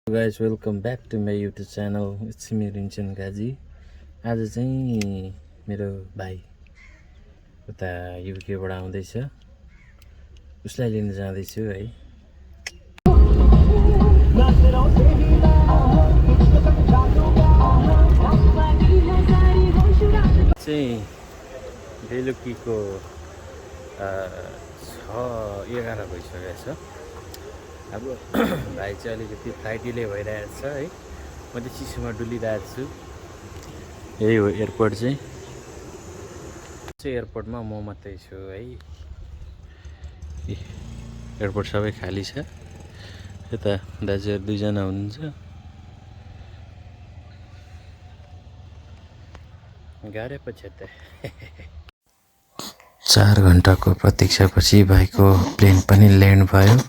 Guys welcome back to my YouTube channel it's me Rinchen Gazi. आज चाहिँ मेरो भाइ उता युकेबाट आउँदैछ, उसलाई लिन जाँदैछु है। चाहिँ बेलुकीको 6:11 भइसकेको छ। अब भाइ चाहिँ अलिकति फ्लाइट डिले भइरहेको छ है। म चाहिँ चिसोमा डुलिरहेको छु। यही हो एयरपोर्ट चाहिँ एयरपोर्टमा म मात्रै छु है। एयरपोर्ट सबै खाली छ। यता दाजुहरू दुईजना हुनुहुन्छ। गाह्रै पछि त 4 घन्टाको प्रतीक्षापछि भाइको प्लेन पनि ल्यान्ड भयो।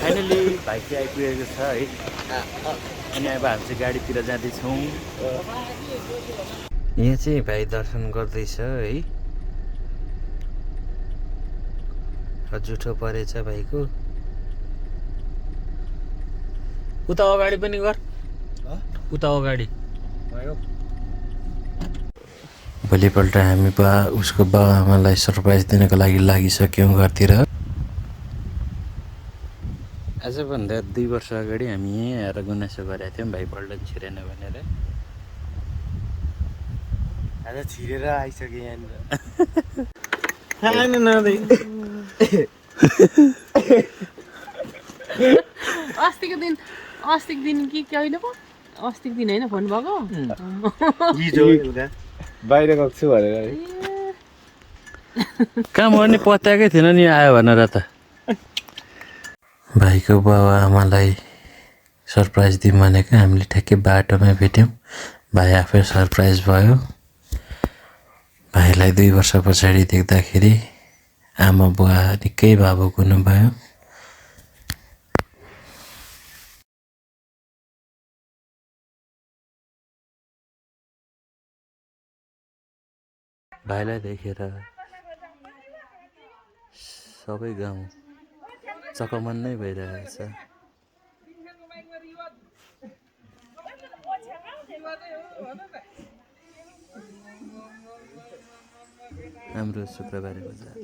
फाइनली भाइ चाहिँ आइपुगेको छ है। अनि अब हामी चाहिँ गाडीतिर जाँदैछौँ। यहाँ चाहिँ भाइ दर्शन गर्दैछ है। जुठो परेछ भाइको। उता अगाडि पनि गर, उता अगाडि। भोलिपल्ट हामी उसको बाबाआमालाई सरप्राइज दिनको लागि लागिसक्यौँ घरतिर। आजभन्दा 2 वर्ष अगाडि हामी यहीँ आएर गुनासो गरेका थियौँ भाइ पल्टन छिरेन भनेर। आज छिरेर आइसक्यो यहाँनिर। अस्तिको दिन कि कहिले पो अस्तिको दिन होइन फोन भएको बाहिर गएको छु भनेर कहाँ मर्ने पत्याएकै थिएन नि आयो भनेर त। भाइको बाबा आमालाई सरप्राइज दिउँ भनेको हामीले ठ्याक्कै बाटोमा भेट्यौँ। भाइ आफै सरप्राइज भयो। भाइलाई 2 वर्ष पछाडि देख्दाखेरि आमा बुवा निकै भावुक हुनुभयो। भाइलाई देखेर सबै गाउँ चकमन्नै भइरहेछ। हाम्रो शुक्रबारे बजार।